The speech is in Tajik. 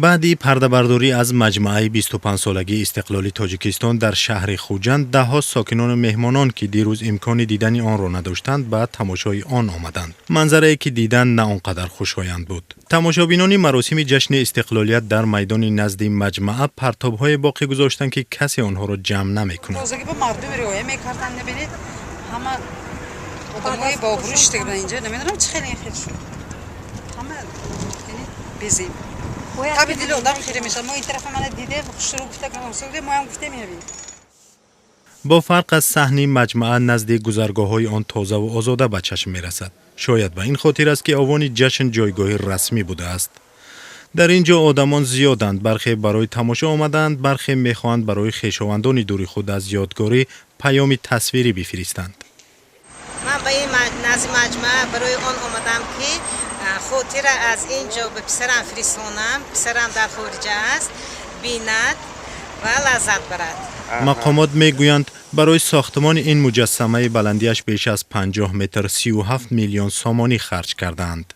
Баъди пардабардорӣ аз маҷмааи 25-солагии истиқлоли Тоҷикистон дар шаҳри Хуҷанд, даҳҳо сокинону меҳмонон, ки дирӯз имкони дидани онро надоштанд, ба тамошои он омаданд. Манзарае, ки диданд, на он қадар хушоянд буд. Тамошобинони маросими ҷашни истиқлолият дар майдони назди маҷмаа партобҳое боқӣ гузоштанд, ки касе онҳоро ҷамъ намекунад. Тозагӣ ба мардум риоя мекарданд. Набинед, ҳама одамои бообрӯ шиштага буданд инҷа. Намедонам, чӣ хеле ин хел шуд. Ҳама безеб. Таби дили одам хире мешавад. Мо ин тарафа мана дидем, хушрӯ гуфта, моям гуфтем, инабин. Бо фарқ аз саҳни маҷмаа, назди гузаргоҳҳои он тозаву озода ба чашм мерасад. Шояд ба ин хотир аст, ки овони ҷашн ҷойгоҳи расмӣ будааст. Дар ин ҷо одамон зиёданд. Бархе барои тамошо омадаанд, бархе мехоҳанд барои хешовандони дури худ аз ёдгорӣ паёми тасвирӣ бифиристанд. Ман ба ин назди маҷмаа барои он омадам, ки хотира аз ин ҷо ба писарам фиристонам. Писарам дар хориҷа аст, бинад ва лаззат барад. Мақомот мегӯянд, барои сохтмони ин муҷассамаи баландиаш беш аз 50 метр 37 миллион сомонӣ харҷ кардаанд.